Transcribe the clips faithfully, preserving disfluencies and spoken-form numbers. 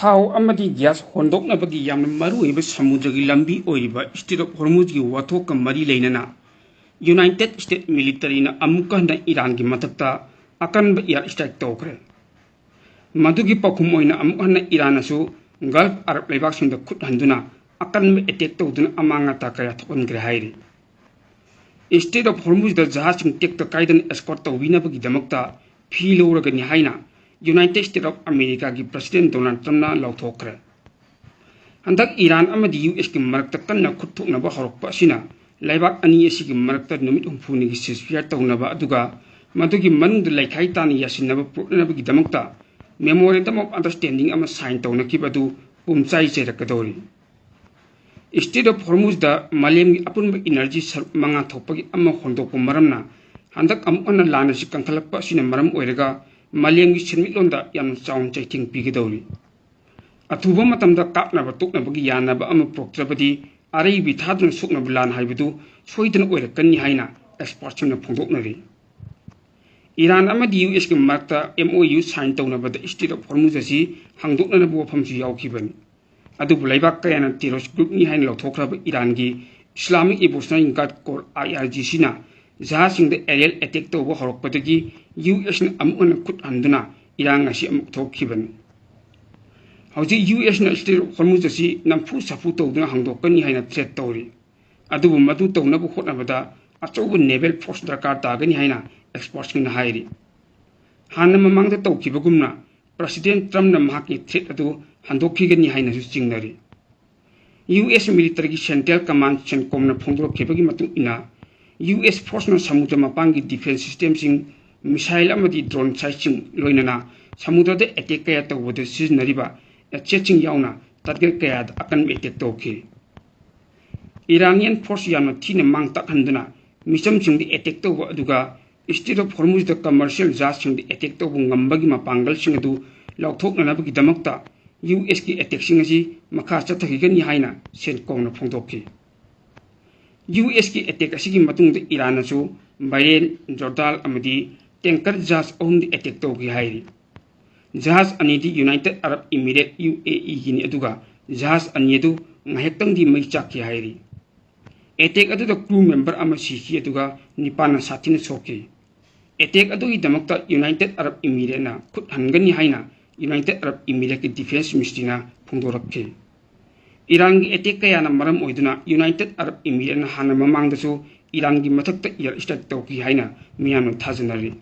ꯊꯥꯎ ꯑꯃꯗꯤ ꯒ꯭ꯌꯥꯁ ꯍꯣꯟꯗꯣꯛꯅꯕꯒꯤ ꯌꯥꯝꯅ ꯃꯔꯨꯑꯣꯏꯕ ꯁꯃꯨꯗ꯭ꯔꯒꯤ ꯂꯝꯕꯤ ꯑꯣꯏꯔꯤꯕ Strait of Hormuzꯒꯤ ꯋꯥꯊꯣꯛꯀ ꯃꯔꯤ ꯂꯩꯅꯅ United States militaryꯅ ꯑꯃꯨꯛꯀ ꯍꯟꯅ ꯏꯔꯥꯟꯒꯤ ꯃꯊꯛꯇ ꯑꯀꯟꯕ air strike ꯇꯧꯈ꯭ꯔꯦ꯫ ꯃꯗꯨꯒꯤ ꯄꯥꯎꯈꯨꯝ ꯑꯣꯏꯅ ꯑꯃꯨꯛ ꯍꯟꯅ ꯏꯔꯥꯟꯅꯁꯨ Gulf Arab ꯂꯩꯕꯥꯛꯁꯤꯡꯗ ꯈꯨꯠ ꯍꯟꯗꯨꯅ ꯑꯀꯟꯕ attack ꯇꯧꯗꯨꯅ ꯑꯃꯥꯡ ꯑꯇꯥ ꯀꯌꯥ ꯊꯣꯛꯍꯟꯈ꯭ꯔꯦ ꯍꯥꯏꯔꯤ꯫ Strait of Hormuzꯗ ꯖꯍꯥꯖꯁꯤꯡ ꯇꯦꯛꯇ ꯀꯥꯏꯗꯅ escort ꯇꯧꯕꯤꯅꯕꯒꯤꯗꯃꯛꯇ fee ꯂꯧꯔꯒꯅꯤ ꯍꯥꯏꯅ United States of Americaꯒꯤ President Donald Trumpꯅ ꯂꯥꯎꯊꯣꯛꯈ꯭ꯔꯦ꯫ ꯍꯟꯗꯛ ꯏꯔꯥꯟ ꯑꯃꯗꯤ USꯀꯤ ꯃꯔꯛꯇ ꯀꯟꯅ ꯈꯨꯠ ꯊꯣꯛꯅꯕ ꯍꯧꯔꯛꯄ ꯑꯁꯤꯅ ꯂꯩꯕꯥꯛ ꯑꯅꯤ ꯑꯁꯤꯒꯤ ꯃꯔꯛꯇ ꯅꯨꯃꯤꯠ ꯍꯨꯝꯐꯨꯅꯤꯒꯤ ceasefire ꯇꯧꯅꯕ, ꯑꯗꯨꯒ ꯃꯗꯨꯒꯤ ꯃꯅꯨꯡꯗ ꯂꯩꯈꯥꯏ ꯇꯥꯅ ꯌꯥꯁꯤꯟꯅꯕ ꯄꯨꯔꯛꯅꯕꯒꯤꯗꯃꯛꯇ Memorandum of Understanding ꯑꯃ sign ꯇꯧꯅꯈꯤꯕ ꯑꯗꯨ ꯄꯨꯝꯆꯥꯏ ꯆꯥꯏꯔꯛꯀꯗꯧꯔꯤ꯫ Strait of Hormuzꯗ ꯃꯥꯂꯦꯝꯒꯤ ꯑꯄꯨꯟꯕ energy ꯁꯔꯨꯛ ꯃꯉꯥ ꯊꯣꯛꯄꯒꯤ ꯑꯃ ꯍꯣꯟꯗꯣꯛꯄ ꯃꯔꯝꯅ ꯍꯟꯗꯛ ꯑꯃꯨꯛ ꯍꯟꯅ ꯂꯥꯟ ꯑꯁꯤ ꯀꯟꯈꯠꯂꯛꯄ ꯑꯁꯤꯅ ꯃꯔꯝ ꯑꯣꯏꯔꯒ ꯃꯥꯂꯦꯝꯒꯤ ꯁꯦꯟꯃꯤꯠꯂꯣꯟꯗ ꯌꯥꯝꯅ ꯆꯥꯎꯅ ꯆꯩꯊꯦꯡ ꯄꯤꯒꯗꯧꯔꯤ꯫ ꯑꯊꯨꯕ ꯃꯇꯝꯗ ꯀꯥꯞꯅꯕ ꯇꯣꯛꯅꯕꯒꯤ ꯌꯥꯅꯕ ꯑꯃ ꯄꯨꯔꯛꯇ꯭ꯔꯕꯗꯤ ꯑꯔꯩꯕꯤ ꯊꯥꯗꯨꯅ ꯁꯣꯛꯅꯕ ꯂꯥꯟ ꯍꯥꯏꯕꯗꯨ ꯁꯣꯏꯗꯅ ꯑꯣꯏꯔꯛꯀꯅꯤ ꯍꯥꯏꯅ expertꯁꯤꯡꯅ ꯐꯣꯡꯗꯣꯛꯅꯔꯤ꯫ ꯏꯔꯥꯟ ꯑꯃꯗꯤ USꯀꯤ ꯃꯔꯛꯇ MOU sign ꯇꯧꯅꯕꯗ Strait of Hormuz ꯑꯁꯤ ꯍꯥꯡꯗꯣꯛꯅꯅꯕ ꯋꯥꯐꯝꯁꯨ ꯌꯥꯎꯈꯤꯕꯅꯤ꯫ ꯑꯗꯨꯕꯨ ꯂꯩꯕꯥꯛ ꯀꯌꯥꯅ terrorist groupꯅꯤ ꯍꯥꯏꯅ ꯂꯧꯊꯣꯛꯈ꯭ꯔꯕ ꯏꯔꯥꯟꯒꯤ Islamic Revolutionary Guard Corps, IRGCꯅ ꯖꯍꯥꯖꯁꯤꯡꯗ aerial attack ꯇꯧꯕ ꯍꯧꯔꯛꯄꯗꯒꯤ USꯅ ꯑꯃꯨꯛ ꯍꯟꯅ ꯈꯨꯠ ꯍꯟꯗꯨꯅ ꯏꯔꯥꯡ ꯑꯁꯤ ꯑꯃꯨꯛ ꯊꯣꯛꯈꯤꯕꯅꯤ꯫ ꯍꯧꯖꯤꯛ USꯅ Strait of Hormuz ꯑꯁꯤ ꯅꯝꯐꯨ ꯁꯥꯐꯨ ꯇꯧꯗꯨꯅ ꯍꯥꯡꯗꯣꯛꯀꯅꯤ ꯍꯥꯏꯅ threat ꯇꯧꯔꯤ꯫ ꯑꯗꯨꯕꯨ ꯃꯗꯨ ꯇꯧꯅꯕ ꯍꯣꯠꯅꯕꯗ ꯑꯆꯧꯕ naval force ꯗꯔꯀꯥꯔ ꯇꯥꯒꯅꯤ ꯍꯥꯏꯅ expertꯁꯤꯡꯅ ꯍꯥꯏꯔꯤ꯫ ꯍꯥꯟꯅ ꯃꯃꯥꯡꯗ ꯇꯧꯈꯤꯕꯒꯨꯝꯅ President Trumpꯅ ꯃꯍꯥꯛꯀꯤ threat ꯑꯗꯨ ꯍꯟꯗꯣꯛꯈꯤꯒꯅꯤ ꯍꯥꯏꯅꯁꯨ ꯆꯤꯡꯅꯔꯤ꯫ US militaryꯒꯤ Central Command, CENTCOMꯅ ꯐꯣꯡꯗꯣꯔꯛꯈꯤꯕꯒꯤ ꯃꯇꯨꯡ ꯏꯟꯅ, US forceꯅ ꯁꯃꯨꯗ꯭ꯔ ꯃꯄꯥꯟꯒꯤ defence systemꯁꯤꯡ, missile ꯑꯃꯗꯤ drone siteꯁꯤꯡ, ꯂꯣꯏꯅꯅ ꯁꯃꯨꯗ꯭ꯔꯗ attack ꯀꯌꯥ ꯇꯧꯕꯗ ꯁꯤꯖꯤꯟꯅꯔꯤꯕ assetꯁꯤꯡ ꯌꯥꯎꯅ target ꯀꯌꯥꯗ ꯑꯀꯟꯕ attack ꯇꯧꯈꯤ꯫ Iranian force ꯌꯥꯝꯅ ꯊꯤꯅ ꯃꯥꯡ ꯇꯥꯛꯍꯟꯗꯨꯅ ꯃꯤꯆꯝꯁꯤꯡꯗ attack ꯇꯧꯕ, ꯑꯗꯨꯒ Strait of Hormuzꯗ commercial ꯖꯍꯥꯖꯁꯤꯡꯗ attack ꯇꯧꯕ ꯉꯝꯕꯒꯤ ꯃꯄꯥꯡꯒꯜꯁꯤꯡ ꯑꯗꯨ ꯂꯥꯎꯊꯣꯛꯅꯅꯕꯒꯤꯗꯃꯛꯇ USꯀꯤ attackꯁꯤꯡ ꯑꯁꯤ ꯃꯈꯥ ꯆꯠꯊꯈꯤꯒꯅꯤ ꯍꯥꯏꯅ CENTCOMꯅ ꯐꯣꯡꯗꯣꯛꯈꯤ꯫ USꯀꯤ attack ꯑꯁꯤꯒꯤ ꯃꯇꯨꯡꯗ ꯏꯔꯥꯟꯅꯁꯨ Bahrain, Jordan ꯑꯃꯗꯤ tanker ꯖꯍꯥꯖ ꯑꯍꯨꯝꯗ attack ꯇꯧꯈꯤ ꯍꯥꯏꯔꯤ꯫ ꯖꯍꯥꯖ ꯑꯅꯤꯗꯤ United Arab Emirates, UAE Guinea, ꯑꯗꯨꯒ ꯖꯍꯥꯖ ꯑꯅꯤ ꯑꯗꯨ ꯉꯥꯏꯍꯥꯛꯇꯪꯗꯤ ꯃꯩ ꯆꯥꯛꯈꯤ ꯍꯥꯏꯔꯤ꯫ Attack ꯑꯗꯨꯗ crew member ꯑꯃ ꯁꯤꯈꯤ, ꯑꯗꯨꯒ ꯅꯤꯄꯥꯟꯅ ꯁꯥꯊꯤꯅ ꯁꯣꯛꯈꯤ꯫ Attack ꯑꯗꯨꯒꯤꯗꯃꯛꯇ United Arab Emirates ꯅ ꯈꯨꯠ ꯍꯟꯒꯅꯤ ꯍꯥꯏꯅ United Arab Emirates ꯀꯤ Defence Ministry ꯅ ꯐꯣꯡꯗꯣꯔꯛꯈꯤ꯫ ꯏꯔꯥꯟꯒꯤ attack ꯀꯌꯥꯅ ꯃꯔꯝ ꯑꯣꯏꯗꯨꯅ United Arab Emirates ꯅ ꯍꯥꯟꯅ ꯃꯃꯥꯡꯗꯁꯨ ꯏꯔꯥꯟꯒꯤ ꯃꯊꯛꯇ air strike ꯇꯧꯈꯤ ꯍꯥꯏꯅ ꯃꯤꯌꯥꯝꯅ ꯊꯥꯖꯅꯔꯤ꯫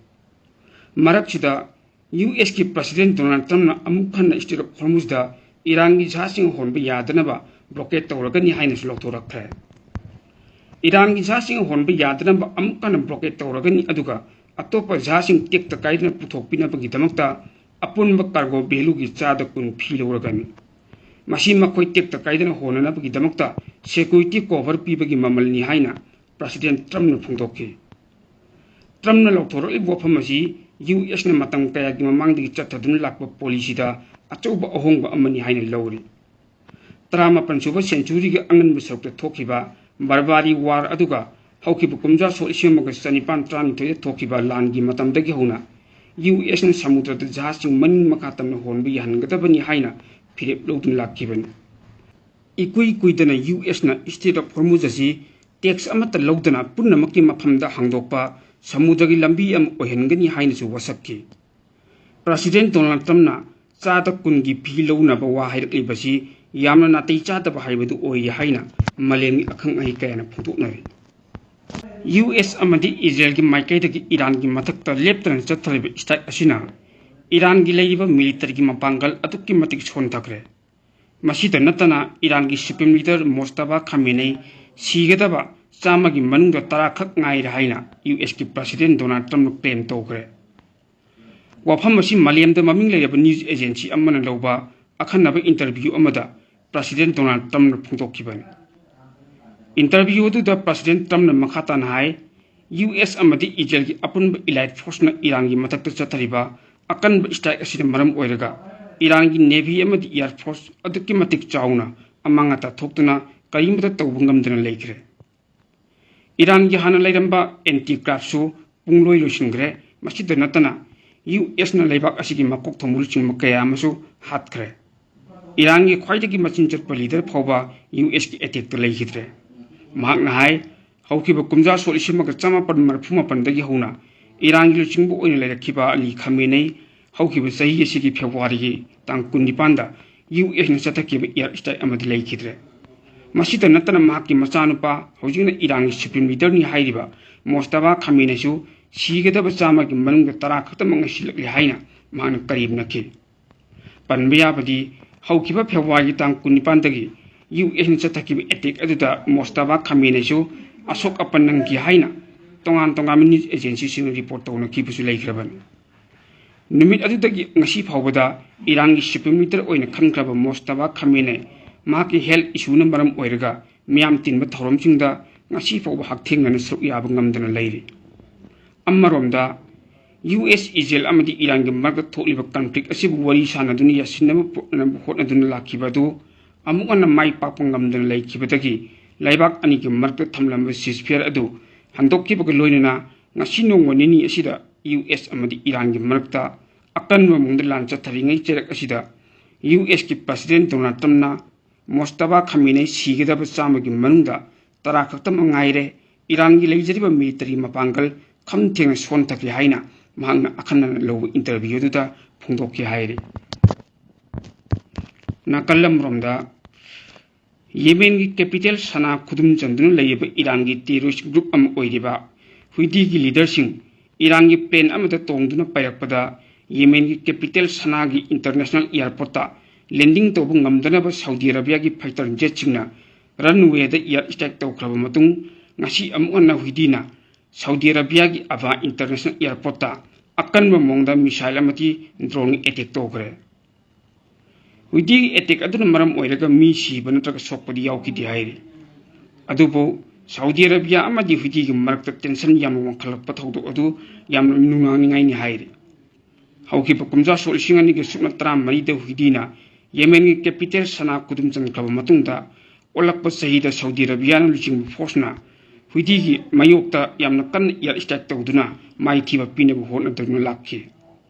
ꯃꯔꯛꯁꯤꯗ, US ꯀꯤ President Donald Trump ꯅ ꯑꯃꯨꯛ ꯍꯟꯅ Strait of Hormuz ꯗ ꯏꯔꯥꯟꯒꯤ ꯖꯍꯥꯖꯁꯤꯡ ꯍꯣꯟꯕ ꯌꯥꯗꯅꯕ blockade ꯇꯧꯔꯒꯅꯤ ꯍꯥꯏꯅꯁꯨ ꯂꯥꯎꯊꯣꯔꯛꯈ꯭ꯔꯦ꯫ ꯏꯔꯥꯟꯒꯤ ꯖꯍꯥꯖꯁꯤꯡ ꯍꯣꯟꯕ ꯌꯥꯗꯅꯕ ꯑꯃꯨꯛ ꯍꯟꯅ blockade ꯇꯧꯔꯒꯅꯤ, ꯑꯗꯨꯒ ꯑꯇꯣꯞꯄ ꯖꯍꯥꯖꯁꯤꯡ ꯇꯦꯛꯇ ꯀꯥꯏꯗꯅ ꯄꯨꯊꯣꯛꯄꯤꯅꯕꯒꯤꯗꯃꯛꯇ ꯑꯄꯨꯟꯕ cargo value ꯒꯤ ꯆꯥꯗ ꯀꯨꯟ fee ꯂꯧꯔꯒꯅꯤ꯫ ꯃꯁꯤ ꯃꯈꯣꯏ ꯇꯦꯛꯇ ꯀꯥꯏꯗꯅ ꯍꯣꯟꯅꯅꯕꯒꯤꯗꯃꯛꯇ security cover ꯄꯤꯕꯒꯤ ꯃꯃꯜꯅꯤ ꯍꯥꯏꯅ President Trump ꯅ ꯐꯣꯡꯗꯣꯛꯈꯤ꯫ Trump ꯅ ꯂꯥꯎꯊꯣꯔꯛꯂꯤꯕ ꯋꯥꯐꯝ ꯑꯁꯤ US ꯅ ꯃꯇꯝ ꯀꯌꯥꯒꯤ ꯃꯃꯥꯡꯗꯒꯤ ꯆꯠꯊꯗꯨꯅ ꯂꯥꯛꯄ policy ꯗ ꯑꯆꯧꯕ ꯑꯍꯣꯡꯕ ꯑꯃꯅꯤ ꯍꯥꯏꯅ ꯂꯧꯔꯤ꯫ ꯇꯔꯥꯃꯥꯄꯟ ꯁꯨꯕ century ꯒꯤ ꯑꯉꯟꯕ ꯁꯔꯨꯛꯇ ꯊꯣꯛꯈꯤꯕ Barbary War ꯑꯗꯨꯒ ꯍꯧꯈꯤꯕ ꯀꯨꯝꯖꯥ ꯁꯣꯛ ꯂꯤꯁꯤꯡ ꯑꯃꯒ ꯆꯅꯤꯄꯥꯟ ꯇꯔꯥꯅꯤꯊꯣꯏꯗ ꯊꯣꯛꯈꯤꯕ ꯂꯥꯟꯒꯤ ꯃꯇꯝꯗꯒꯤ ꯍꯧꯅ US ꯅ ꯁꯃꯨꯗ꯭ꯔꯗ ꯖꯍꯥꯖꯁꯤꯡ ꯃꯅꯤꯡ ꯃꯈꯥ ꯇꯝꯅ ꯍꯣꯟꯕ ꯌꯥꯍꯟꯒꯗꯕꯅꯤ ꯍꯥꯏꯅ ꯐꯤꯔꯦꯞ ꯂꯧꯗꯨꯅ ꯂꯥꯛꯈꯤꯕꯅꯤ꯫ ꯏꯀꯨꯏ ꯀꯨꯏꯗꯅ US ꯅ Strait of Hormuz ꯑꯁꯤ tax ꯑꯃꯠꯇ ꯂꯧꯗꯅ ꯄꯨꯝꯅꯃꯛꯀꯤ ꯃꯐꯝꯗ ꯍꯥꯡꯗꯣꯛꯄ ꯁꯃꯨꯗ꯭ꯔꯒꯤ ꯂꯝꯕꯤ ꯑꯃ ꯑꯣꯏꯍꯟꯒꯅꯤ ꯍꯥꯏꯅꯁꯨ ꯋꯥꯁꯛꯈꯤ꯫ President Donald Trump ꯅ ꯆꯥꯗ ꯀꯨꯟꯒꯤ fee ꯂꯧꯅꯕ ꯋꯥ ꯍꯥꯏꯔꯛꯂꯤꯕꯁꯤ ꯌꯥꯝꯅ ꯅꯥꯇꯩ ꯆꯥꯗꯕ ꯍꯥꯏꯕꯗꯨ ꯑꯣꯏꯔꯤ ꯍꯥꯏꯅ ꯃꯥꯂꯦꯝꯒꯤ ꯑꯈꯪ ꯑꯍꯩ ꯀꯌꯥꯅ ꯐꯣꯡꯗꯣꯛꯅꯔꯤ꯫ US ꯑꯃꯗꯤ ꯏꯖꯔꯦꯜꯒꯤ ꯃꯥꯏꯀꯩꯗꯒꯤ ꯏꯔꯥꯟꯒꯤ ꯃꯊꯛꯇ ꯂꯦꯞꯇꯅ ꯆꯠꯊꯔꯤꯕ strike ꯑꯁꯤꯅ ꯏꯔꯥꯟꯒꯤ ꯂꯩꯔꯤꯕ military ꯒꯤ ꯃꯄꯥꯡꯒꯜ ꯑꯗꯨꯛꯀꯤ ꯃꯇꯤꯛ ꯁꯣꯟꯊꯈ꯭ꯔꯦ꯫ ꯃꯁꯤꯗ ꯅꯠꯇꯅ ꯏꯔꯥꯟꯒꯤ supreme leader ꯃꯣꯁꯇꯕꯥ ꯈꯥꯃꯦꯅꯩ ꯁꯤꯒꯗꯕ ꯆꯥꯝꯃꯒꯤ ꯃꯅꯨꯡꯗ ꯇꯔꯥ ꯈꯛ ꯉꯥꯏꯔꯦ ꯍꯥꯏꯅ US ꯀꯤ President Donald Trump ꯅ claim ꯇꯧꯈ꯭ꯔꯦ꯫ ꯋꯥꯐꯝ ꯑꯁꯤ ꯃꯥꯂꯦꯝꯗ ꯃꯃꯤꯡ ꯂꯩꯔꯕ news agency ꯑꯃꯅ ꯂꯧꯕ ꯑꯈꯟꯅꯕ interview ꯑꯃꯗ President Donald Trump ꯅ ꯐꯣꯡꯗꯣꯛꯈꯤꯕꯅꯤ꯫ Interview ꯑꯗꯨꯗ President Trump ꯅ ꯃꯈꯥ ꯇꯥꯅ ꯍꯥꯏ, US ꯑꯃꯗꯤ ꯏꯖꯔꯦꯜꯒꯤ ꯑꯄꯨꯟꯕ allied force ꯅ ꯏꯔꯥꯟꯒꯤ ꯃꯊꯛꯇ ꯆꯠꯊꯔꯤꯕ ꯑꯀꯟꯕ strike ꯑꯁꯤꯅ ꯃꯔꯝ ꯑꯣꯏꯔꯒ ꯏꯔꯥꯟꯒꯤ navy ꯑꯃꯗꯤ air force ꯑꯗꯨꯛꯀꯤ ꯃꯇꯤꯛ ꯆꯥꯎꯅ ꯑꯃꯥꯡ ꯑꯇꯥ ꯊꯣꯛꯇꯨꯅ ꯀꯔꯤꯃꯠꯇ ꯇꯧꯕ ꯉꯝꯗꯅ ꯂꯩꯈ꯭ꯔꯦ꯫ ꯏꯔꯥꯟꯒꯤ ꯍꯥꯟꯅ ꯂꯩꯔꯝꯕ anti-aircraft ꯁꯨ ꯄꯨꯡꯂꯣꯏ ꯂꯣꯏꯁꯤꯟꯈ꯭ꯔꯦ꯫ ꯃꯁꯤꯗ ꯅꯠꯇꯅ ꯌꯨ ꯑꯦꯁꯅ ꯂꯩꯕꯥꯛ ꯑꯁꯤꯒꯤ ꯃꯀꯣꯛ ꯊꯣꯡꯕ ꯂꯨꯆꯤꯡꯕ ꯀꯌꯥ ꯑꯃꯁꯨ ꯍꯥꯠꯈ꯭ꯔꯦ꯫ ꯏꯔꯥꯟꯒꯤ ꯈ꯭ꯋꯥꯏꯗꯒꯤ ꯃꯆꯤꯟ ꯆꯠꯄ ꯂꯤꯗꯔ ꯐꯥꯎꯕ ꯌꯨ ꯑꯦꯁꯀꯤ ꯑꯦꯇꯦꯛꯇ ꯂꯩꯈꯤꯗ꯭ꯔꯦ꯫ ꯃꯍꯥꯛꯅ ꯍꯥꯏ, ꯍꯧꯈꯤꯕ ꯀꯨꯝꯖꯥ ꯁꯣꯛ ꯂꯤꯁꯤꯡ ꯑꯃꯒ ꯆꯃꯥꯄꯟ ꯃꯔꯤꯐꯨ ꯃꯥꯄꯟꯗꯒꯤ ꯍꯧꯅ ꯏꯔꯥꯟꯒꯤ ꯂꯨꯆꯤꯡꯕ ꯑꯣꯏꯅ ꯂꯩꯔꯛꯈꯤꯕ ꯑꯂꯤ ꯈꯥꯃꯦꯅꯩ ꯍꯧꯈꯤꯕ ꯆꯍꯤ ꯑꯁꯤꯒꯤ ꯐꯦꯕ꯭ꯔꯨꯋꯥꯔꯤꯒꯤ ꯇꯥꯡ ꯀꯨꯟꯅꯤꯄꯥꯟꯗ ꯌꯨ ꯑꯦꯁꯅ ꯆꯠꯊꯈꯤꯕ ꯏꯌꯥꯔ ꯁ꯭ꯇ꯭ꯔꯥꯏꯛ ꯑꯃꯗꯤ ꯂꯩꯈꯤꯗ꯭ꯔꯦ꯫ ꯃꯁꯤꯇ ꯅꯠꯇꯅ ꯃꯍꯥꯛꯀꯤ ꯃꯆꯥꯅꯨꯄꯥ, ꯍꯧꯖꯤꯛꯅ ꯏꯔꯥꯟꯒꯤ ꯁꯨꯄ꯭ꯔꯤꯝ ꯂꯤꯗꯔꯅꯤ ꯍꯥꯏꯔꯤꯕ ꯃꯣꯁꯇꯕꯥ ꯈꯥꯃꯦꯅꯩꯁꯨ ꯁꯤꯒꯗꯕ ꯆꯥꯝꯃꯒꯤ ꯃꯅꯨꯡꯗ ꯇꯔꯥ ꯈꯛꯇꯃꯛ ꯉꯁꯤꯜꯂꯛꯂꯦ ꯍꯥꯏꯅ ꯃꯍꯥꯛꯅ ꯀꯔꯦꯝꯅꯈꯤ꯫ ꯄꯟꯕ ꯌꯥꯕꯗꯤ, ꯍꯧꯈꯤꯕ ꯐꯦꯕ꯭ꯔꯨꯋꯥꯔꯤꯒꯤ ꯇꯥꯡ ꯀꯨꯟꯅꯤꯄꯥꯟꯗꯒꯤ ꯌꯨ ꯑꯦꯁꯅ ꯆꯠꯊꯈꯤꯕ ꯑꯦꯇꯦꯛ ꯑꯗꯨꯗ ꯃꯣꯁꯇꯕꯥ ꯈꯥꯃꯦꯅꯩꯁꯨ ꯑꯁꯣꯛ ꯑꯄꯟ ꯅꯪꯈꯤ ꯍꯥꯏꯅ ꯇꯣꯉꯥꯟ ꯇꯣꯉꯥꯟꯕ ꯅ꯭ꯌꯨꯁ ꯑꯦꯖꯦꯟꯁꯤꯁꯤꯡꯅ ꯔꯤꯄꯣꯔꯠ ꯇꯧꯅꯈꯤꯕꯁꯨ ꯂꯩꯈ꯭ꯔꯕꯅꯤ꯫ ꯅꯨꯃꯤꯠ ꯑꯗꯨꯗꯒꯤ ꯉꯁꯤ ꯐꯥꯎꯕꯗ ꯏꯔꯥꯟꯒꯤ ꯁꯨꯄ꯭ꯔꯤꯝ ꯂꯤꯗꯔ ꯑꯣꯏꯅ ꯈꯟꯈ꯭ꯔꯕ ꯃꯣꯁꯇꯕꯥ ꯈꯥꯃꯦꯅꯩ ꯃꯍꯥꯛꯀꯤ ꯍꯦꯜꯊ ꯏꯁꯨꯅ ꯃꯔꯝ ꯑꯣꯏꯔꯒ ꯃꯤꯌꯥꯝ ꯇꯤꯟꯕ ꯊꯧꯔꯝꯁꯤꯡꯗ ꯉꯁꯤ ꯐꯥꯎꯕ ꯍꯛꯊꯦꯡꯅꯅ ꯁꯔꯨꯛ ꯌꯥꯕ ꯉꯝꯗꯅ ꯂꯩꯔꯤ꯫ ꯑꯃꯔꯣꯝꯗ, ꯌꯨ ꯑꯦꯁ ꯏꯖꯔꯦꯜ ꯑꯃꯗꯤ ꯏꯔꯥꯟꯒꯤ ꯃꯔꯛꯇ ꯊꯣꯛꯂꯤꯕ ꯀꯟꯐ꯭ꯂꯤꯛ ꯑꯁꯤꯕꯨ ꯋꯥꯔꯤ ꯁꯥꯟꯅꯗꯨꯅ ꯌꯥꯁꯤꯟꯅꯕ ꯄꯨꯔꯛꯅꯕ ꯍꯣꯠꯅꯗꯨꯅ ꯂꯥꯛꯈꯤꯕ ꯑꯗꯨ ꯑꯃꯨꯛ ꯍꯟꯅ ꯃꯥꯏ ꯄꯥꯛꯄ ꯉꯝꯗꯅ ꯂꯩꯈꯤꯕꯗꯒꯤ ꯂꯩꯕꯥꯛ ꯑꯅꯤꯒꯤ ꯃꯔꯛꯇ ꯊꯝꯂꯝꯕ ꯁꯤꯖꯐꯤꯌꯔ ꯑꯗꯨ ꯍꯟꯗꯣꯛꯈꯤꯕꯒ ꯂꯣꯏꯅꯅ ꯉꯁꯤ ꯅꯣꯡꯃ ꯅꯤꯅꯤ ꯑꯁꯤꯗ ꯌꯨ ꯑꯦꯁ ꯑꯃꯗꯤ ꯏꯔꯥꯟꯒꯤ ꯃꯔꯛꯇ ꯑꯀꯟꯕ ꯃꯑꯣꯡꯗ ꯂꯥꯟ ꯆꯠꯊꯔꯤꯉꯩ ꯆꯩꯔꯛ ꯑꯁꯤꯗ ꯌꯨ ꯑꯦꯁꯀꯤ ꯄ꯭ꯔꯁꯤꯗꯦꯟ ꯗꯣꯅꯥꯜꯗ ꯇ꯭ꯔꯝꯞꯅ ꯃꯣꯁꯇꯕꯥ ꯈꯥꯃꯦꯅꯩ ꯁꯤꯒꯗꯕ ꯆꯥꯝꯃꯒꯤ ꯃꯅꯨꯡꯗ ꯇꯔꯥ ꯈꯛꯇꯃꯛ ꯉꯥꯏꯔꯦ, ꯏꯔꯥꯟꯒꯤ ꯂꯩꯖꯔꯤꯕ ꯃꯤꯂꯤꯇꯔꯤ ꯃꯄꯥꯡꯒꯜ ꯈꯝ ꯊꯦꯡꯅ ꯁꯣꯟꯊꯈ꯭ꯔꯦ ꯍꯥꯏꯅ ꯃꯍꯥꯛꯅ ꯑꯈꯟꯅꯅ ꯂꯧꯕ ꯏꯟꯇꯔꯚ꯭ꯌꯨ ꯑꯗꯨꯗ ꯐꯣꯡꯗꯣꯛꯈꯤ ꯍꯥꯏꯔꯤ꯫ ꯅꯥꯀꯜ ꯑꯃꯔꯣꯝꯗ, ꯌꯦꯃꯦꯟꯒꯤ ꯀꯦꯄꯤꯇꯦꯜ ꯁꯅꯥ ꯈꯨꯗꯨꯝ ꯆꯟꯗꯨꯅ ꯂꯩꯔꯤꯕ ꯏꯔꯥꯟꯒꯤ ꯇꯦꯔꯣꯔꯤꯁ ꯒ꯭ꯔꯨꯞ ꯑꯃ ꯑꯣꯏꯔꯤꯕ ꯍꯨꯏꯗꯤꯒꯤ ꯂꯤꯗꯔꯁꯤꯡ ꯏꯔꯥꯟꯒꯤ ꯄ꯭ꯂꯦꯟ ꯑꯃꯗ ꯇꯣꯡꯗꯨꯅ ꯄꯥꯏꯔꯛꯄꯗ ꯌꯦꯃꯦꯟꯒꯤ ꯀꯦꯄꯤꯇꯦꯜ ꯁꯅꯥꯒꯤ ꯏꯟꯇꯔꯅꯦꯁꯅꯦꯜ ꯑꯦꯌꯔꯄꯣꯔꯠꯇ ꯂꯦꯟꯗꯤꯡ ꯇꯧꯕ ꯉꯝꯗꯅꯕ ꯁꯥꯎꯗꯤ ꯑꯔꯥꯕꯤꯌꯥꯒꯤ ꯐꯥꯏꯇꯔ ꯖꯦꯠꯁꯤꯡꯅ ꯔꯟꯋꯦꯗ ꯑꯦꯌꯔ ꯁ꯭ꯇ꯭ꯔꯥꯏꯛ ꯇꯧꯈ꯭ꯔꯕ ꯃꯇꯨꯡ, ꯉꯁꯤ ꯑꯃꯨꯛ ꯍꯟꯅ ꯍꯨꯏꯗꯤꯅ ꯁꯥꯎꯗꯤ ꯑꯔꯥꯕꯤꯌꯥꯒꯤ ꯑꯕꯥ ꯏꯟꯇꯔꯅꯦꯁꯅꯦꯜ ꯑꯦꯌꯔꯄꯣꯔꯠꯇ ꯑꯀꯟꯕ ꯃꯑꯣꯡꯗ ꯃꯤꯁꯥꯏꯜ ꯑꯃꯗꯤ ꯗ꯭ꯔꯣꯟ ꯑꯦꯇꯦꯛ ꯇꯧꯈ꯭ꯔꯦ꯫ ꯍꯨꯏꯗꯤꯒꯤ ꯑꯦꯇꯦꯛ ꯑꯗꯨꯅ ꯃꯔꯝ ꯑꯣꯏꯔꯒ ꯃꯤ ꯁꯤꯕ ꯅꯠꯇ꯭ꯔꯒ ꯁꯣꯛꯄꯗꯤ ꯌꯥꯎꯈꯤꯗꯦ ꯍꯥꯏꯔꯤ꯫ ꯑꯗꯨꯕꯨ ꯁꯥꯎꯗꯤ ꯑꯔꯥꯕꯤꯌꯥ ꯑꯃꯗꯤ ꯍꯨꯏꯗꯤꯒꯤ ꯃꯔꯛꯇ ꯇꯦꯟꯁꯟ ꯌꯥꯝꯅ ꯋꯥꯡꯈꯠꯂꯛꯄ ꯊꯧꯗꯣꯛ ꯑꯗꯨ ꯌꯥꯝꯅ ꯅꯨꯡꯅꯥꯡꯅꯤꯡꯉꯥꯏꯅꯤ ꯍꯥꯏꯔꯤ꯫ ꯍꯧꯈꯤꯕ ꯀꯨꯝꯖꯥ ꯁꯣꯛ ꯂꯤꯁꯤꯡ ꯑꯅꯤꯒ ꯁꯨꯞꯅ ꯇꯔꯥꯃꯔꯤꯗ ꯍꯨꯏꯗꯤꯅ ꯌꯦꯃꯦꯟꯒꯤ ꯀꯦꯄꯤꯇꯦꯜ ꯁꯅꯥ ꯈꯨꯗꯨꯝ ꯆꯟꯈ꯭ꯔꯕ ꯃꯇꯨꯡꯗ, ꯑꯣꯜꯂꯛꯄ ꯆꯍꯤꯗ ꯁꯥꯎꯗꯤ ꯑꯔꯥꯕꯤꯌꯥꯅ ꯂꯨꯆꯤꯡꯕ ꯐꯣꯔꯁꯅ ꯍꯨꯏꯗꯤꯒꯤ ꯃꯥꯌꯣꯛꯇ ꯌꯥꯝꯅ ꯀꯟꯅ ꯑꯦꯌꯔ ꯁ꯭ꯇ꯭ꯔꯥꯏꯛ ꯇꯧꯗꯨꯅ ꯃꯥꯏꯊꯤꯕ ꯄꯤꯅꯕ ꯍꯣꯠꯅꯗꯨꯅ ꯂꯥꯛꯈꯤ꯫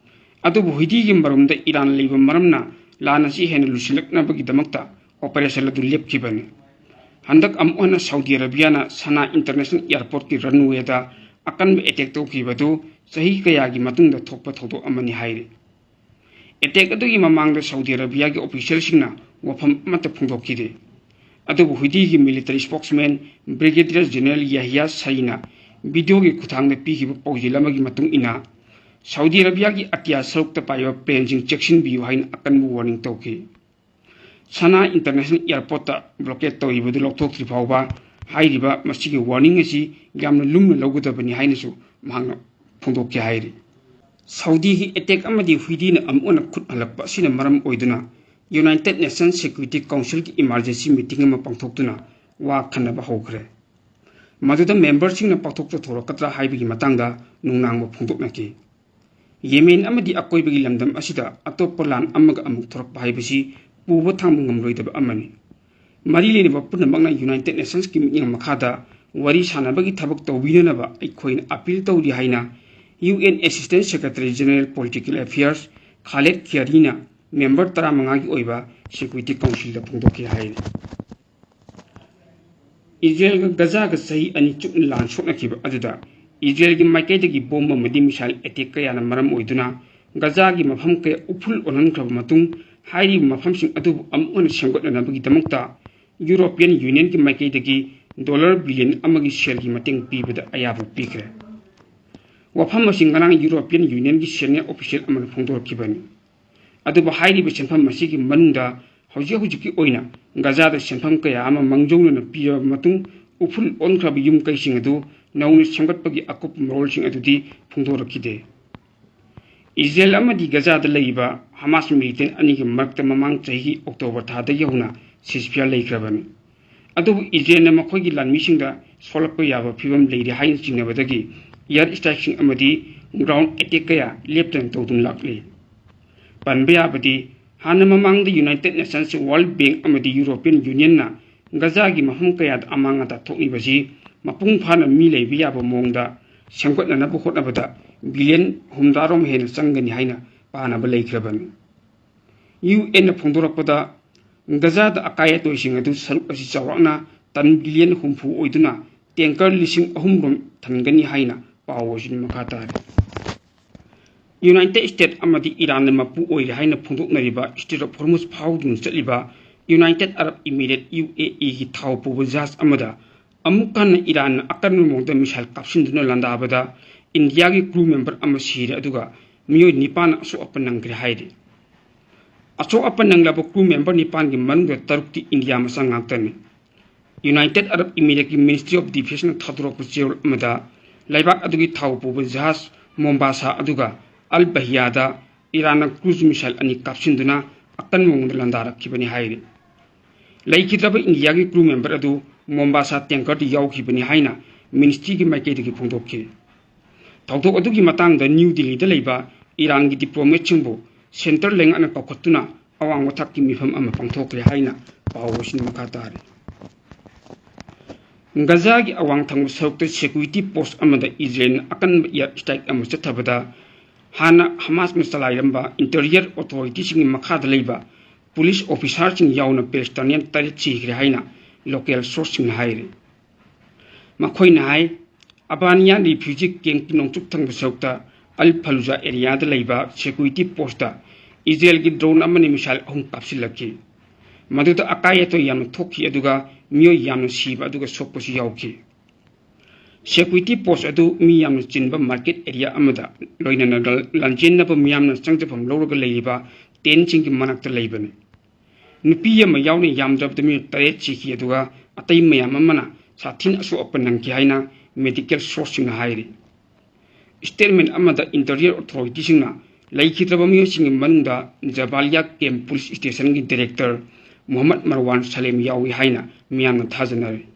ꯑꯗꯨꯕꯨ ꯍꯨꯏꯗꯤꯒꯤ ꯃꯔꯨꯝꯗ ꯏꯔꯥꯟ ꯂꯩꯕ ꯃꯔꯝꯅ ꯂꯥꯟ ꯑꯁꯤ ꯍꯦꯟꯅ ꯂꯨꯁꯤꯜꯂꯛꯅꯕꯒꯤꯗꯃꯛꯇ operation ꯑꯗꯨ ꯂꯦꯞꯈꯤꯕꯅꯤ꯫ ꯍꯟꯗꯛ ꯑꯃꯨꯛ ꯍꯟꯅ ꯁꯥꯎꯗꯤ ꯑꯔꯥꯕꯤꯌꯥꯅ ꯁꯅꯥ International Airportꯀꯤ runwayꯗ ꯑꯀꯟꯕ attack ꯇꯧꯈꯤꯕ ꯑꯗꯨ ꯆꯍꯤ ꯀꯌꯥꯒꯤ ꯃꯇꯨꯡꯗ ꯊꯣꯛꯄ ꯊꯧꯗꯣꯛ ꯑꯃꯅꯤ ꯍꯥꯏꯔꯤ꯫ Attack ꯑꯗꯨꯒꯤ ꯃꯃꯥꯡꯗ ꯁꯥꯎꯗꯤ ꯑꯔꯥꯕꯤꯌꯥꯒꯤ officialꯁꯤꯡꯅ ꯋꯥꯐꯝ ꯑꯃꯠꯇ ꯐꯣꯡꯗꯣꯛꯈꯤꯗꯦ꯫ ꯑꯗꯨꯕꯨ ꯍꯨꯏꯗꯤꯒꯤ military spokesman Brigadier General ꯌꯥꯍꯤꯌꯥ ꯁꯔꯤꯅ videoꯒꯤ ꯈꯨꯠꯊꯥꯡꯗ ꯄꯤꯈꯤꯕ ꯄꯥꯎꯖꯦꯜ ꯑꯃꯒꯤ ꯃꯇꯨꯡ ꯏꯟꯅ, ꯁꯥꯎꯗꯤ ꯑꯔꯥꯕꯤꯌꯥꯒꯤ ꯑꯇꯤꯌꯥ ꯁꯔꯨꯛꯇ ꯄꯥꯏꯕ planeꯁꯤꯡ ꯆꯦꯛꯁꯤꯟꯕꯤꯌꯨ ꯍꯥꯏꯅ ꯑꯀꯟꯕ warning ꯇꯧꯈꯤ꯫ ꯁꯅꯥ International Airportꯇ blockade ꯇꯧꯔꯤꯕꯗꯨ ꯂꯧꯊꯣꯛꯇ꯭ꯔꯤ ꯐꯥꯎꯕ ꯍꯥꯏꯔꯤꯕ ꯃꯁꯤꯒꯤ warning ꯑꯁꯤ ꯌꯥꯝꯅ ꯂꯨꯝꯅ ꯂꯧꯒꯗꯕꯅꯤ ꯍꯥꯏꯅꯁꯨ ꯃꯍꯥꯛꯅ ꯐꯣꯡꯗꯣꯛꯈꯤ ꯍꯥꯏꯔꯤ꯫ ꯁꯥꯎꯗꯤꯒꯤ attack ꯑꯃꯗꯤ ꯍꯨꯏꯗꯤꯅ ꯑꯃꯨꯛ ꯍꯟꯅ ꯈꯨꯠ ꯍꯜꯂꯛꯄ ꯑꯁꯤꯅ ꯃꯔꯝ ꯑꯣꯏꯗꯨꯅ United Nations Security Councilꯒꯤ emergency meeting ꯑꯃ ꯄꯥꯡꯊꯣꯛꯇꯨꯅ ꯋꯥ ꯈꯟꯅꯕ ꯍꯧꯈ꯭ꯔꯦ꯫ ꯃꯗꯨꯗ memberꯁꯤꯡꯅ ꯄꯥꯛꯊꯣꯛ ꯆꯠꯊꯣꯔꯛꯀꯗ꯭ꯔꯥ ꯍꯥꯏꯕꯒꯤ ꯃꯇꯥꯡꯗ ꯅꯨꯡꯅꯥꯡꯕ ꯐꯣꯡꯗꯣꯛꯅꯈꯤ꯫ ꯌꯦꯃꯦꯟ ꯑꯃꯗꯤ ꯑꯀꯣꯏꯕꯒꯤ ꯂꯝꯗꯝ ꯑꯁꯤꯗ ꯑꯇꯣꯞꯄ ꯂꯥꯟ ꯑꯃꯒ ꯑꯃꯨꯛ ꯊꯣꯔꯛꯄ ꯍꯥꯏꯕꯁꯤ ꯄꯨꯕ ꯊꯥꯡꯕ ꯉꯝꯂꯣꯏꯗꯕ ꯑꯃꯅꯤ꯫ ꯃꯔꯤ ꯂꯩꯅꯕ ꯄꯨꯝꯅꯃꯛꯅ United Nationsꯀꯤ ꯃꯤꯠꯌꯦꯡ ꯃꯈꯥꯗ ꯋꯥꯔꯤ ꯁꯥꯅꯕꯒꯤ ꯊꯕꯛ ꯇꯧꯕꯤꯅꯅꯕ ꯑꯩꯈꯣꯏꯅ appeal ꯇꯧꯔꯤ ꯍꯥꯏꯅ UN Assistant Secretary General Political Affairs ꯈꯥꯂꯦꯗ ꯈꯤꯌꯥꯔꯤꯅ member ꯇꯔꯥꯃꯉꯥꯒꯤ ꯑꯣꯏꯕ Security Councilꯗ ꯐꯣꯡꯗꯣꯛꯈꯤ ꯍꯥꯏꯔꯤ꯫ ꯏꯖꯔꯦꯜꯒ ꯒꯖꯥꯒ ꯆꯍꯤ ꯑꯅꯤ ꯆꯨꯞꯅ ꯂꯥꯟ ꯁꯣꯛꯅꯈꯤꯕ ꯑꯗꯨꯗ ꯏꯖꯔꯦꯜꯒꯤ ꯃꯥꯏꯀꯩꯗꯒꯤ bomb ꯑꯃꯗꯤ missile attack ꯀꯌꯥꯅ ꯃꯔꯝ ꯑꯣꯏꯗꯨꯅ ꯒꯖꯥꯒꯤ ꯃꯐꯝ ꯀꯌꯥ ꯎꯐꯨꯜ ꯑꯣꯟꯍꯟꯈ꯭ꯔꯕ ꯃꯇꯨꯡ, ꯍꯥꯏꯔꯤꯕ ꯃꯐꯝꯁꯤꯡ ꯑꯗꯨꯕꯨ ꯑꯃꯨꯛ ꯍꯟꯅ ꯁꯦꯝꯒꯠꯅꯅꯕꯒꯤꯗꯃꯛꯇ European Unionꯒꯤ ꯃꯥꯏꯀꯩꯗꯒꯤ dollar billion ꯑꯃꯒꯤ ꯁꯦꯜꯒꯤ ꯃꯇꯦꯡ ꯄꯤꯕꯗ ꯑꯌꯥꯕ ꯄꯤꯈ꯭ꯔꯦ꯫ ꯋꯥꯐꯝ ꯑꯁꯤ ꯉꯔꯥꯡ European Unionꯒꯤ senior official ꯑꯃꯅ ꯐꯣꯡꯗꯣꯔꯛꯈꯤꯕꯅꯤ꯫ ꯑꯗꯨꯕꯨ ꯍꯥꯏꯔꯤꯕ ꯁꯦꯟꯐꯝ ꯑꯁꯤꯒꯤ ꯃꯅꯨꯡꯗ ꯍꯧꯖꯤꯛ ꯍꯧꯖꯤꯛꯀꯤ ꯑꯣꯏꯅ ꯒꯖꯥꯗ ꯁꯦꯟꯐꯝ ꯀꯌꯥ ꯑꯃ ꯃꯥꯡꯖꯧꯅꯅ ꯄꯤꯔꯕ ꯃꯇꯨꯡ, ꯎꯐꯨꯜ ꯑꯣꯟꯈ꯭ꯔꯕ ꯌꯨꯝ ꯀꯩꯁꯤꯡ ꯑꯗꯨ ꯅꯧꯅ ꯁꯦꯝꯒꯠꯄꯒꯤ ꯑꯀꯨꯞꯄ ꯃꯔꯣꯜꯁꯤꯡ ꯑꯗꯨꯗꯤ ꯐꯣꯡꯗꯣꯔꯛꯈꯤꯗꯦ꯫ ꯏꯖꯔꯦꯜ ꯑꯃꯗꯤ ꯒꯖꯥꯗ ꯂꯩꯔꯤꯕ ꯍꯃꯥꯁ militant ꯑꯅꯤꯒꯤ ꯃꯔꯛꯇ ꯃꯃꯥꯡ ꯆꯍꯤꯒꯤ October ꯊꯥꯗꯒꯤ ꯍꯧꯅ ceasefire ꯂꯩꯈ꯭ꯔꯕꯅꯤ꯫ ꯑꯗꯨꯕꯨ ꯏꯖꯔꯦꯜꯅ ꯃꯈꯣꯏꯒꯤ ꯂꯥꯟꯃꯤꯁꯤꯡꯗ ꯁꯣꯛꯂꯛꯄ ꯌꯥꯕ ꯐꯤꯕꯝ ꯂꯩꯔꯦ ꯍꯥꯏꯅ ꯆꯤꯡꯅꯕꯗꯒꯤ air strikeꯁꯤꯡ ꯑꯃꯗꯤ ground attack ꯀꯌꯥ ꯂꯦꯞꯇꯅ ꯇꯧꯗꯨꯅ ꯂꯥꯛꯂꯤ꯫ ꯄꯟꯕ ꯌꯥꯕꯗꯤ, ꯍꯥꯟꯅ ꯃꯃꯥꯡꯗ United Nations, World Bank ꯑꯃꯗꯤ European Unionꯅ ꯒꯖꯥꯒꯤ ꯃꯐꯝ ꯀꯌꯥꯗ ꯑꯃꯥꯡ ꯑꯇꯥ ꯊꯣꯛꯂꯤꯕꯁꯤ ꯃꯄꯨꯡ ꯐꯥꯅ ꯃꯤ ꯂꯩꯕ ꯌꯥꯕ ꯃꯑꯣꯡꯗ ꯁꯦꯝꯒꯠꯅꯅꯕ ꯍꯣꯠꯅꯕꯗ billion ꯍꯨꯝꯗ꯭ꯔꯥꯔꯣꯝ ꯍꯦꯟꯅ ꯆꯪꯒꯅꯤ ꯍꯥꯏꯅ ꯄꯥꯅꯕ ꯂꯩꯈ꯭ꯔꯕꯅꯤ꯫ ꯌꯨ ꯑꯦꯟꯅ ꯐꯣꯡꯗꯣꯔꯛꯄꯗ, ꯒꯖꯥꯗ ꯑꯀꯥꯏ ꯑꯇꯣꯏꯁꯤꯡ ꯑꯗꯨ ꯁꯔꯨꯛ ꯑꯁꯤ ꯆꯥꯎꯔꯥꯛꯅ ꯇꯟ ꯕꯤꯂꯤꯌꯟ ꯍꯨꯝꯐꯨ ꯑꯣꯏꯗꯨꯅ ꯇꯦꯡꯀꯔ ꯂꯤꯁꯤꯡ ꯑꯍꯨꯝ ꯔꯣꯝ ꯊꯟꯒꯅꯤ ꯍꯥꯏꯅ ꯄꯥꯎ ꯑꯁꯤꯅ ꯃꯈꯥ ꯇꯥꯔꯤ꯫ ꯌꯨꯅꯥꯏꯇꯦꯗ ꯁ꯭ꯇꯦꯠ ꯑꯃꯗꯤ ꯏꯔꯥꯟꯅ ꯃꯄꯨ ꯑꯣꯏꯔꯦ ꯍꯥꯏꯅ ꯐꯣꯡꯗꯣꯛꯅꯔꯤꯕ ꯁ꯭ꯇ꯭ꯔꯦꯠ ꯑꯣꯐ ꯍꯣꯔꯃꯨꯖ ꯐꯥꯎꯗꯨꯅ ꯆꯠꯂꯤꯕ ꯌꯨꯅꯥꯏꯇꯦꯗ ꯑꯔꯕ ꯏꯃꯤꯔꯦꯠ, ꯌꯨ ꯑꯦ ꯏꯒꯤ ꯊꯥꯎ ꯄꯨꯕ ꯖꯍꯥꯖ ꯑꯃꯗ ꯑꯃꯨꯛ ꯍꯟꯅ ꯏꯔꯥꯟꯅ ꯑꯀꯟꯕ ꯃꯑꯣꯡꯗ ꯃꯤꯁꯥꯏꯜ ꯀꯥꯞꯁꯤꯟꯗꯨꯅ ꯂꯥꯟꯗꯥꯕꯗ ꯏꯟꯗꯤꯌꯥꯒꯤ ꯀ꯭ꯔꯨ ꯃꯦꯝꯕꯔ ꯑꯃ ꯁꯤꯔꯦ, ꯑꯗꯨꯒ ꯃꯤꯑꯣꯏ ꯅꯤꯄꯥꯟ ꯑꯁꯣꯛ ꯑꯄꯟ ꯅꯪꯈ꯭ꯔꯦ ꯍꯥꯏꯔꯤ꯫ ꯑꯁꯣꯛ ꯑꯄꯟ ꯅꯪꯂꯕ ꯀ꯭ꯔꯨ ꯃꯦꯝꯕꯔ ꯅꯤꯄꯥꯟꯒꯤ ꯃꯅꯨꯡꯗ ꯇꯔꯨꯛꯇꯤ ꯏꯟꯗꯤꯌꯥ ꯃꯆꯥ ꯉꯥꯛꯇꯅꯤ꯫ ꯌꯨꯅꯥꯏꯇꯦꯗ ꯑꯔꯕ ꯏꯃꯤꯔꯦꯠꯀꯤ ꯃꯤꯅꯤꯁꯇ꯭ꯔꯤ ꯑꯣꯐ ꯗꯤꯐꯦꯟꯁꯅ ꯊꯥꯗꯣꯔꯛꯄ ꯆꯦꯔꯣꯜ ꯑꯃꯗ, ꯂꯩꯕꯥꯛ ꯑꯗꯨꯒꯤ ꯊꯥꯎ ꯄꯨꯕ ꯖꯍꯥꯖ ꯃꯣꯝꯕꯥꯁꯥ ꯑꯗꯨꯒ ꯑꯜ ꯕꯍꯤꯌꯥꯗ ꯏꯔꯥꯟꯅ ꯀ꯭ꯔꯨꯖ ꯃꯤꯁꯥꯏꯜ ꯑꯅꯤ ꯀꯥꯞꯁꯤꯟꯗꯨꯅ ꯑꯀꯟꯕ ꯃꯑꯣꯡꯗ ꯂꯥꯟꯗꯥꯔꯛꯈꯤꯕꯅꯤ ꯍꯥꯏꯔꯤ꯫ ꯂꯩꯈꯤꯗ꯭ꯔꯕ ꯏꯟꯗꯤꯌꯥꯒꯤ ꯀ꯭ꯔꯨ ꯃꯦꯝꯕꯔ ꯑꯗꯨ ꯃꯣꯝꯕꯥꯁꯥ ꯇꯦꯡꯀꯔꯗ ꯌꯥꯎꯈꯤꯕꯅꯤ ꯍꯥꯏꯅ ꯃꯤꯅꯤꯁꯇ꯭ꯔꯤꯒꯤ ꯃꯥꯏꯀꯩꯗꯒꯤ ꯐꯣꯡꯗꯣꯛꯈꯤ꯫ ꯊꯧꯗꯣꯛ ꯑꯗꯨꯒꯤ ꯃꯇꯥꯡꯗ ꯅ꯭ꯌꯨ ꯗꯤꯜꯂꯤꯗ ꯂꯩꯕ ꯏꯔꯥꯟꯒꯤ ꯗꯤꯄ꯭ꯂꯣꯃꯦꯠꯁꯤꯡꯕꯨ ꯁꯦꯟꯇꯔ ꯂꯩꯉꯥꯛꯅ ꯀꯧꯈꯠꯇꯨꯅ ꯑꯋꯥꯡꯕ ꯊꯥꯛꯀꯤ ꯃꯤꯐꯝ ꯑꯃ ꯄꯥꯡꯊꯣꯛꯈ꯭ꯔꯦ ꯍꯥꯏꯅ ꯄꯥꯎ ꯑꯁꯤꯅ ꯃꯈꯥ ꯇꯥꯔꯤ꯫ ꯒꯖꯥꯒꯤ ꯑꯋꯥꯡ ꯊꯪꯕ ꯁꯔꯨꯛꯇ ꯁꯦꯀ꯭ꯌꯨꯔꯤꯇꯤ ꯄꯣꯁ ꯑꯃꯗ ꯏꯖꯔꯦꯜꯅ ꯑꯀꯟꯕ ꯏꯌꯥꯔ ꯁ꯭ꯇ꯭ꯔꯥꯏꯛ ꯑꯃ ꯆꯠꯊꯕꯗ, ꯍꯥꯟꯅ ꯍꯃꯥꯁꯅ ꯆꯂꯥꯏꯔꯝꯕ ꯏꯟꯇꯤꯔꯤꯌꯔ ꯑꯣꯊꯣꯔꯤꯇꯤꯁꯤꯡꯒꯤ ꯃꯈꯥꯗ ꯂꯩꯕ ꯄꯨꯂꯤꯁ ꯑꯣꯐꯤꯁꯥꯔꯁꯤꯡ ꯌꯥꯎꯅ ꯄꯦꯂꯦꯁꯇꯥꯏꯅꯤꯌꯟ ꯇꯔꯦꯠ ꯁꯤꯈ꯭ꯔꯦ ꯍꯥꯏꯅ ꯂꯣꯀꯦꯜ ꯁꯣꯔꯁꯁꯤꯡꯅ ꯍꯥꯏꯔꯤ꯫ ꯃꯈꯣꯏꯅ ꯍꯥꯏ, ꯑꯕꯥꯅꯤꯌꯥ ꯔꯤꯐ꯭ꯌꯨꯖꯤ ꯀꯦꯝꯞꯀꯤ ꯅꯣꯡꯆꯨꯞ ꯊꯪꯕ ꯁꯔꯨꯛꯇ ꯑꯜ ꯐꯂꯨꯖꯥ ꯑꯦꯔꯤꯌꯥꯗ ꯂꯩꯕ ꯁꯦꯀ꯭ꯌꯨꯔꯤꯇꯤ ꯄꯣꯁꯇ ꯏꯖꯔꯦꯜꯒꯤ ꯗ꯭ꯔꯣꯟ ꯑꯃꯅ ꯃꯤꯁꯥꯏꯜ ꯑꯍꯨꯝ ꯀꯥꯞꯁꯤꯜꯂꯛꯈꯤ꯫ ꯃꯗꯨꯗ ꯑꯀꯥꯏ ꯑꯇꯣꯏ ꯌꯥꯝꯅ ꯊꯣꯛꯈꯤ, ꯑꯗꯨꯒ ꯃꯤꯑꯣꯏ ꯌꯥꯝꯅ ꯁꯤꯕ ꯑꯗꯨꯒ ꯁꯣꯛꯄꯁꯨ ꯌꯥꯎꯈꯤ꯫ ꯁꯦꯀ꯭ꯌꯨꯔꯤꯇꯤ ꯄꯣꯁ ꯑꯗꯨ ꯃꯤ ꯌꯥꯝꯅ ꯆꯤꯟꯕ ꯃꯥꯔꯀꯦꯠ ꯑꯦꯔꯤꯌꯥ ꯑꯃꯗ, ꯂꯣꯏꯅꯅ ꯂ-, ꯂꯥꯟꯖꯦꯟꯅꯕ ꯃꯤꯌꯥꯝꯅ ꯆꯪꯖꯐꯝ ꯂꯧꯔꯒ ꯂꯩꯔꯤꯕ ꯇꯦꯟꯠꯁꯤꯡꯒꯤ ꯃꯅꯥꯛꯇ ꯂꯩꯕꯅꯤ꯫ ꯅꯨꯄꯤ ꯑꯃ ꯌꯥꯎꯅ ꯌꯥꯝꯗ꯭ꯔꯕꯗ ꯃꯤꯑꯣꯏ ꯇꯔꯦꯠ ꯁꯤꯈꯤ, ꯑꯗꯨꯒ ꯑꯇꯩ ꯃꯌꯥꯝ ꯑꯃꯅ ꯁꯥꯊꯤꯅ ꯑꯁꯣꯛ ꯑꯄꯟ ꯅꯪꯈꯤ ꯍꯥꯏꯅ ꯃꯦꯗꯤꯀꯦꯜ ꯁꯣꯔꯁꯁꯤꯡꯅ ꯍꯥꯏꯔꯤ꯫ ꯁ꯭ꯇꯦꯠꯃꯦꯟꯠ ꯑꯃꯗ ꯏꯟꯇꯤꯔꯤꯌꯔ ꯑꯣꯊꯣꯔꯤꯇꯤꯁꯤꯡꯅ ꯂꯩꯈꯤꯗ꯭ꯔꯕ ꯃꯤꯑꯣꯏꯁꯤꯡꯒꯤ ꯃꯅꯨꯡꯗ ꯖꯕꯥꯂꯤꯌꯥ ꯀꯦꯝꯞ ꯄꯨꯂꯤꯁ ꯁ꯭ꯇꯦꯁꯟꯒꯤ ꯗꯥꯏꯔꯦꯛꯇꯔ ꯃꯨꯍꯝꯃꯗ ꯃꯔꯋꯥꯟ ꯁꯂꯦꯝ ꯌꯥꯎꯏ ꯍꯥꯏꯅ ꯃꯤꯌꯥꯝꯅ ꯊꯥꯖꯅꯔꯤ꯫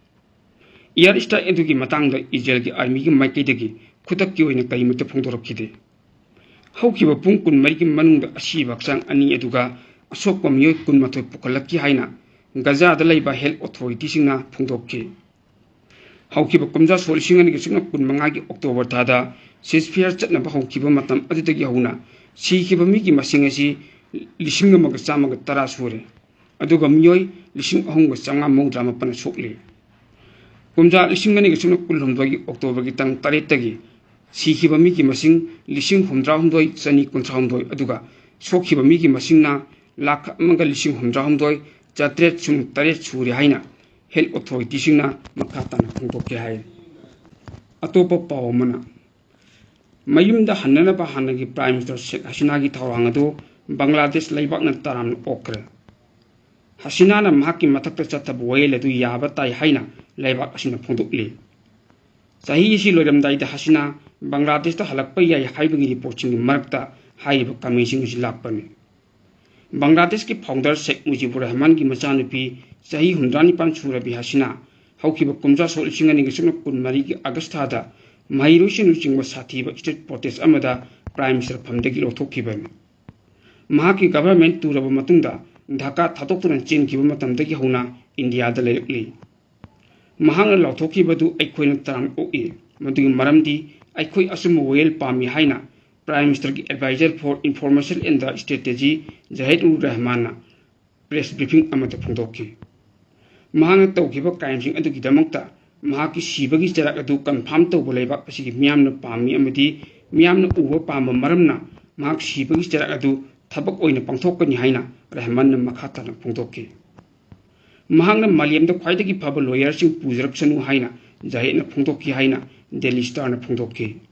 ꯏꯌꯥꯔ ꯁ꯭ꯇ꯭ꯔꯥꯏꯛ ꯑꯗꯨꯒꯤ ꯃꯇꯥꯡꯗ ꯏꯖꯔꯦꯜꯒꯤ ꯑꯥꯔꯃꯤꯒꯤ ꯃꯥꯏꯀꯩꯗꯒꯤ ꯈꯨꯗꯛꯀꯤ ꯑꯣꯏꯅ ꯀꯔꯤꯃꯠꯇ ꯐꯣꯡꯗꯣꯔꯛꯈꯤꯗꯦ꯫ ꯍꯧꯈꯤꯕ ꯄꯨꯡ ꯀꯨꯟꯃꯔꯤꯒꯤ ꯃꯅꯨꯡꯗ ꯑꯁꯤꯕ ꯍꯛꯆꯥꯡ ꯑꯅꯤ ꯑꯗꯨꯒ ꯑꯁꯣꯛꯄ ꯃꯤꯑꯣꯏ ꯀꯨꯟꯃꯥꯊꯣꯏ ꯄꯨꯈꯠꯂꯛꯈꯤ ꯍꯥꯏꯅ ꯒꯖꯥꯗ ꯂꯩꯕ ꯍꯦꯜꯊ ꯑꯣꯊꯣꯔꯤꯇꯤꯁꯤꯡꯅ ꯐꯣꯡꯗꯣꯛꯈꯤ꯫ ꯍꯧꯈꯤꯕ ꯀꯨꯝꯖꯥ ꯁꯣꯛ ꯂꯤꯁꯤꯡ ꯑꯅꯤꯒ ꯁꯨꯞꯅ ꯀꯨꯟꯃꯉꯥꯒꯤ ꯑꯣꯛꯇꯣꯕꯔ ꯊꯥꯗ ꯁꯤꯖꯐꯤꯌꯔ ꯆꯠꯅꯕ ꯍꯧꯈꯤꯕ ꯃꯇꯝ ꯑꯗꯨꯗꯒꯤ ꯍꯧꯅ ꯁꯤꯈꯤꯕ ꯃꯤꯒꯤ ꯃꯁꯤꯡ ꯑꯁꯤ ꯂꯤꯁꯤꯡ ꯑꯃꯒ ꯆꯥꯝꯃꯒ ꯇꯔꯥ ꯁꯨꯔꯦ, ꯑꯗꯨꯒ ꯃꯤꯑꯣꯏ ꯂꯤꯁꯤꯡ ꯑꯍꯨꯝꯒ ꯆꯥꯝꯃꯉꯥ ꯃꯧꯗ꯭ꯔꯥ ꯃꯥꯄꯟꯅ ꯁꯣꯛꯂꯤ꯫ ꯀꯨꯝꯖꯥ ꯂꯤꯁꯤꯡ ꯑꯅꯤꯒ ꯁꯨꯞꯅ ꯀꯨꯟꯍꯨꯝꯗꯣꯏꯒꯤ ꯑꯣꯛꯇꯣꯕꯔꯒꯤ ꯇꯥꯡ ꯇꯔꯦꯠꯇꯒꯤ ꯁꯤꯈꯤꯕ ꯃꯤꯒꯤ ꯃꯁꯤꯡ ꯂꯤꯁꯤꯡ ꯍꯨꯝꯗ꯭ꯔꯥꯍꯨꯝꯗꯣꯏ ꯆꯅꯤ ꯀꯨꯟꯊ꯭ꯔꯥꯍꯨꯝꯗꯣꯏ, ꯑꯗꯨꯒ ꯁꯣꯛꯈꯤꯕ ꯃꯤꯒꯤ ꯃꯁꯤꯡꯅ ꯂꯥꯈ ꯑꯃꯒ ꯂꯤꯁꯤꯡ ꯍꯨꯝꯗ꯭ꯔꯥꯍꯨꯝꯗꯣꯏ ꯆꯥꯇ꯭ꯔꯦꯠ ꯁꯨꯞꯅ ꯇꯔꯦꯠ ꯁꯨꯔꯦ ꯍꯥꯏꯅ ꯍꯦꯜꯊ ꯑꯣꯊꯣꯔꯤꯇꯤꯁꯤꯡꯅ ꯃꯈꯥ ꯇꯥꯅ ꯐꯣꯡꯗꯣꯛꯈꯤ ꯍꯥꯏ꯫ ꯑꯇꯣꯞꯄ ꯄꯥꯎ ꯑꯃꯅ, ꯃꯌꯨꯝꯗ ꯍꯟꯅꯅꯕ ꯍꯥꯟꯅꯒꯤ ꯄ꯭ꯔꯥꯏꯝ ꯃꯤꯅꯤꯁꯇꯔ ꯁꯦꯈ ꯍꯁꯤꯅꯥꯒꯤ ꯊꯧꯔꯥꯡ ꯑꯗꯨ ꯕꯪꯒ꯭ꯂꯥꯗꯦꯁ ꯂꯩꯕꯥꯛꯅ ꯇꯔꯥꯝꯅ ꯑꯣꯛꯈ꯭ꯔꯦ꯫ ꯍꯁꯤꯅꯥꯅ ꯃꯍꯥꯛꯀꯤ ꯃꯊꯛꯇ ꯆꯠꯊꯕ ꯋꯥꯌꯦꯜ ꯑꯗꯨ ꯌꯥꯕ ꯇꯥꯏ ꯍꯥꯏꯅ ꯂꯩꯕꯥꯛ ꯑꯁꯤꯅ ꯐꯣꯡꯗꯣꯛꯂꯤ꯫ ꯆꯍꯤ ꯑꯁꯤ ꯂꯣꯏꯔꯝꯗꯥꯏꯗ ꯍꯁꯤꯅꯥ ꯕꯪꯒ꯭ꯂꯥꯗꯦꯁꯇ ꯍꯜꯂꯛꯄ ꯌꯥꯏ ꯍꯥꯏꯕꯒꯤ ꯔꯤꯄꯣꯔꯠꯁꯤꯡꯒꯤ ꯃꯔꯛꯇ ꯍꯥꯏꯔꯤꯕ ꯀꯃꯦꯟꯁꯤꯡ ꯑꯁꯤ ꯂꯥꯛꯄꯅꯤ꯫ ꯕꯪꯒ꯭ꯂꯥꯗꯦꯁꯀꯤ ꯐꯥꯎꯟꯗꯔ ꯁꯦꯈ ꯃꯨꯖꯤꯕꯨꯔ ꯔꯍꯃꯥꯟꯒꯤ ꯃꯆꯥꯅꯨꯄꯤ ꯆꯍꯤ ꯍꯨꯝꯗ꯭ꯔꯥꯅꯤꯄꯥꯟ ꯁꯨꯔꯕꯤ ꯍꯁꯤꯅꯥ ꯍꯧꯈꯤꯕ ꯀꯨꯝꯖꯥ ꯁꯣꯛ ꯂꯤꯁꯤꯡ ꯑꯅꯤꯒ ꯁꯨꯞꯅ ꯀꯨꯟꯃꯔꯤꯒꯤ ꯑꯥꯒꯁ ꯊꯥꯗ ꯃꯍꯩꯔꯣꯏꯁꯤꯡ ꯂꯨꯆꯤꯡꯕ ꯁꯥꯊꯤꯕ ꯁ꯭ꯇ꯭ꯔꯤꯠ ꯄ꯭ꯔꯣꯇꯦꯁ ꯑꯃꯗ ꯄ꯭ꯔꯥꯏꯝ ꯃꯤꯅꯤꯁꯇꯔ ꯐꯝꯗꯒꯤ ꯂꯧꯊꯣꯛꯈꯤꯕꯅꯤ꯫ ꯃꯍꯥꯛꯀꯤ ꯒꯚꯔꯟꯃꯦꯟꯠ ꯇꯨꯔꯕ ꯃꯇꯨꯡꯗ ꯙꯥꯀꯥ ꯊꯥꯗꯣꯛꯇꯨꯅ ꯆꯦꯟꯈꯤꯕ ꯃꯇꯝꯗꯒꯤ ꯍꯧꯅ ꯏꯟꯗꯤꯌꯥꯗ ꯂꯩꯔꯛꯂꯤ꯫ ꯃꯍꯥꯛꯅ ꯂꯥꯎꯊꯣꯛꯈꯤꯕꯗꯨ ꯑꯩꯈꯣꯏꯅ ꯇꯔꯥꯝꯅ ꯑꯣꯛꯏ꯫ ꯃꯗꯨꯒꯤ ꯃꯔꯝꯗꯤ ꯑꯩꯈꯣꯏ ꯑꯆꯨꯝꯕ ꯋꯥꯌꯦꯜ ꯄꯥꯝꯃꯤ ꯍꯥꯏꯅ Prime Ministerꯒꯤ Advisor for Information and Strategy ꯖꯍꯤꯗ ꯎꯔ ꯔꯍꯃꯥꯟꯅ ꯄ꯭ꯔꯦꯁ ꯕ꯭ꯔꯤꯐꯤꯡ ꯑꯃꯗ ꯐꯣꯡꯗꯣꯛꯈꯤ꯫ ꯃꯍꯥꯛꯅ ꯇꯧꯈꯤꯕ ꯀ꯭ꯔꯥꯏꯝꯁꯤꯡ ꯑꯗꯨꯒꯤꯗꯃꯛꯇ ꯃꯍꯥꯛꯀꯤ ꯁꯤꯕꯒꯤ ꯆꯩꯔꯥꯛ ꯑꯗꯨ ꯀꯟꯐꯥꯔꯝ ꯇꯧꯕ ꯂꯩꯕꯥꯛ ꯑꯁꯤꯒꯤ ꯃꯤꯌꯥꯝꯅ ꯄꯥꯝꯃꯤ ꯑꯃꯗꯤ ꯃꯤꯌꯥꯝꯅ ꯎꯕ ꯄꯥꯝꯕ ꯃꯔꯝꯅ ꯃꯍꯥꯛ ꯁꯤꯕꯒꯤ ꯆꯩꯔꯥꯛ ꯑꯗꯨ ꯊꯕꯛ ꯑꯣꯏꯅ ꯄꯥꯡꯊꯣꯛꯀꯅꯤ ꯍꯥꯏꯅ ꯔꯍꯃꯥꯟꯅ ꯃꯈꯥ ꯇꯥꯅ ꯐꯣꯡꯗꯣꯛꯈꯤ꯫ ꯃꯍꯥꯛꯅ ꯃꯥꯂꯦꯝꯗ ꯈ꯭ꯋꯥꯏꯗꯒꯤ ꯐꯕ ꯂꯣꯌꯔꯁꯤꯡ ꯄꯨꯖꯔꯛꯁꯅꯨ ꯍꯥꯏꯅ ꯖꯍꯤꯗꯅ ꯐꯣꯡꯗꯣꯛꯈꯤ ꯍꯥꯏꯅ ꯗꯦꯂꯤ ꯁ꯭ꯇꯥꯔꯅ ꯐꯣꯡꯗꯣꯛꯈꯤ꯫